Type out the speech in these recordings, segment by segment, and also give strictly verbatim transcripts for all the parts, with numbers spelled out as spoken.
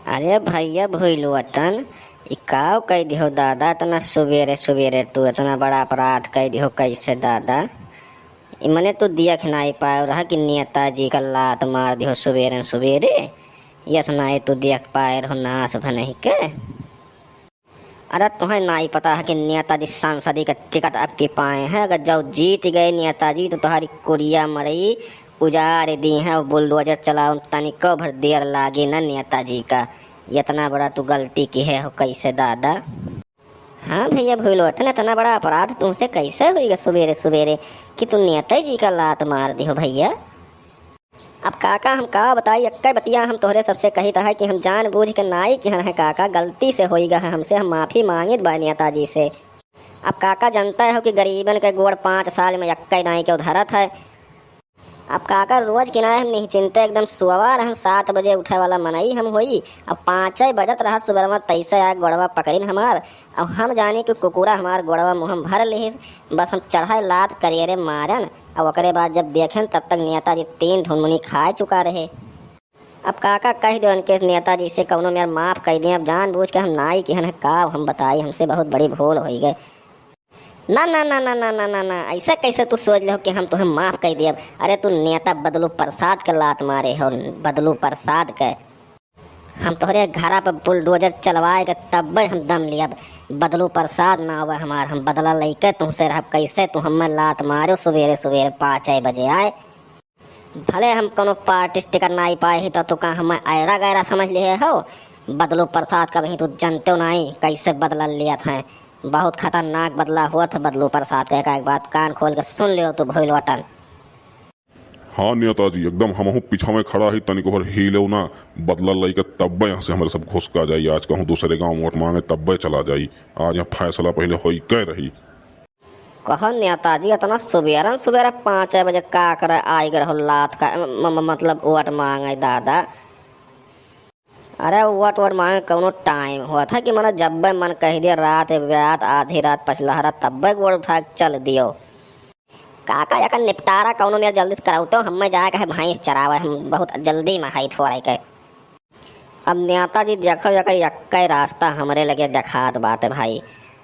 अरे भैया भुइलोटन, ई काव कइ दिहो दादा, इतना सुबेरे सुबेरे तू इतना बड़ा अपराध कइ दिहो, कैसे दादा? ई मने तू देख नाई पाए रहा कि नेताजी का लात मार दिहो सुबेरे सुबेरे, यस नाई तू देख पाए रहो नास भनही के। अरे तुहें नाई पता है कि नेताजी सांसदी का टिकट अब की पाए हैं, अगर जब जीत गए नेताजी तो तुम्हारी कुरिया मरई उजाड़ दी हैं और बुलडोजर चलाओ तनिको भर देर लागे न नेताजी का। इतना बड़ा तू गलती किहे हो कैसे दादा? हाँ भैया भुइलोटन, इतना बड़ा अपराध तुमसे कैसे हुई गा सुबेरे सुबेरे कि तू नेताजी का लात मार दिहो भैया? अब काका हम का बताई, एक्कै बतिया हम तोहरे सबसे कहित है कि हम जानबूझ के नाई किहन है काका, गलती से होई गा है हमसे, हम माफी मांगित बा नेताजी से। अब काका जानते हो कि गरीबन के गोड़ पाँच साल में एक्कै दाई के उधरत है। अब काका रोज किनाए हम निश्चिंते एकदम सुबह रहन सात बजे उठे वाला मनई हम होई, अब पाँचे बजत रहा सुबह में तैसे आए गोड़वा पकड़िन हमार। अब हम जानी कि कुकुरा हमार गोड़वा मुँह में भर लिहिस, बस हम चढ़ाई लात करियरे मारन। अब ओकरे बाद जब देखेन तब तक नेताजी तीन ढुनमुनी खाए चुका रहे। अब काका कह दो इनके नेताजी से कौनो मेर माफ कइ दें, अब जानबूझ के हम नाई किहन है का हम बताई, हमसे बहुत बड़ी भूल होई गए। ना ना ना ना ना ना ना ना, ऐसा कैसे तू सोच ले हो कि हम तुम्हें माफ कइ देब? अरे तू नेता बदलू प्रसाद के लात मारे हो, बदलू प्रसाद के। हम तोहरे घरा पर बुलडोजर चलवाए के तब्बे हम दम लियब। बदलू प्रसाद ना आवे हमार, हम बदला लइके तुमसे रहब। कैसे तू हमें लात मारो सुबेरे सुबेरे पाँच बजे आए? भले हम कोनो पार्टी से टिकट नाई पाए ही तो तू का हमें ऐरा गैरा समझ लिए हो? बदलू प्रसाद का भी तू जानते हो नाई कैसे बदला लियत हैं। बहुत खतरनाक बदला हुआ था बदलू प्रसाद का। एक एक बात कान खोल के सुन लियो तू भुइलोटन। हाँ नेताजी, एकदम हमहू पिछावे खड़ा ही, तनिको भर हिलेउ ना। बदला लइके तब्बे यहाँ से हमरे सब घुसका जाई। आज कहूँ दूसरे गाँव वोट मांगे तब्बे चला जाई। आज यहाँ फैसला पहले होई के रही। कहो नेताजी, इतना सुबेरन सुबेरे पाँच बजे का करे आई गए हो लात का, म-, म-, मतलब वोट मांगे दादा? अरे वोट वोट मांगे कौनो टाइम होत है कि मने जब्बे मन कह दिया, रात बिरात आधी रात पछलहरा तब्बे गोड़ उठा के चल दियो। काका एकर निपटारा कौनो मेर जल्दी से कराऊ तो, हमें जाए के है भैंस चरावे, हम बहुत जल्दी में है थोड़े के। अब नेताजी देखो एकर एक्कै रास्ता हमरे लगे देखात बाटे भाई,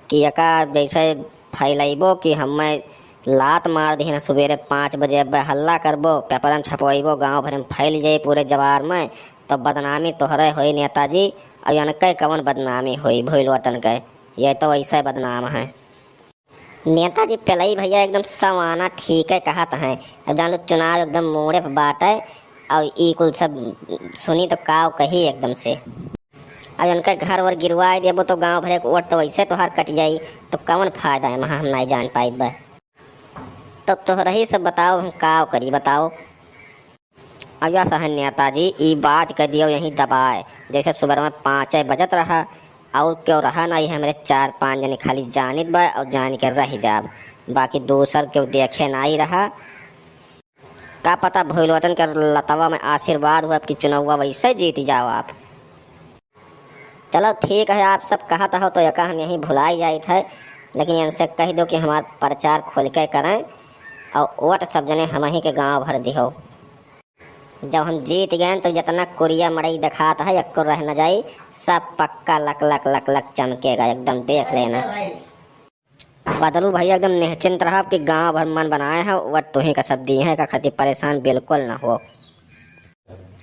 कि एका जैसे फैलैबो कि हमें लात मार दिहन सुबेरे पाँच बजे, अब हल्ला करबो, पेपर में छपवैबो, गाँव भर में फैल जाई पूरे जवार में, तो बदनामी तोहरे होई नेताजी। अब इनके कवन बदनामी होई भुइलोटन के, ये तो ऐसे बदनाम है। नेताजी पेलई भैया एकदम सवाना ठीक है कहत हैं। अब जान लो चुनाव एकदम मोड़े पे बाटे और ई कुल सब सुनी तो काव कही एकदम से। अब इनके घर वर गिरवाए देबो तो गांव भरे के वोट तो वैसे तोहार कट जाई, तो कवन फायदा है वहाँ हम नहीं जान पाइब बा। तो तोहरही सब बताओ हम काव करी बताओ। अब या सहन नेताजी, ई बात कह दियो यहीं दबाए, जैसे सुबह में पाँचे बजत रहा, और क्यों रहा नहीं, हमरे चार पाँच जने खाली जानित बा और जान के रह जाब, बाकी दूसर क्यों देखे नहीं रहा। का पता भोलवतन के लतवा में आशीर्वाद हो, आपकी चुनौवा वैसे जीत जाओ आप। चलो ठीक है, आप सब कहत हो तो एका हम यहीं भुलाई जाइत है, लेकिन इनसे कह दो कि हमार प्रचार खोल के करें और वोट सब जने हम ही के गांव भर दिहो। जब हम जीत गए तो जितना कुरिया मड़ई दिखात है, एक्को रह न जाई, सब पक्का लक लक लक लक चमकेगा, एकदम देख लेना। बदलू भैया एकदम निश्चिंत रहा कि गांव भर मन बनाए हैं, वोट तुही का सब दिए हैं, का खातिर परेशान बिल्कुल ना हो।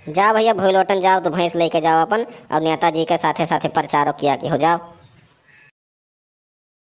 जा भैया भोलवतन जाओ, तो भैंस लेके जाओ अपन और नेताजी के साथे साथे प्रचारो किया कि हो जाओ।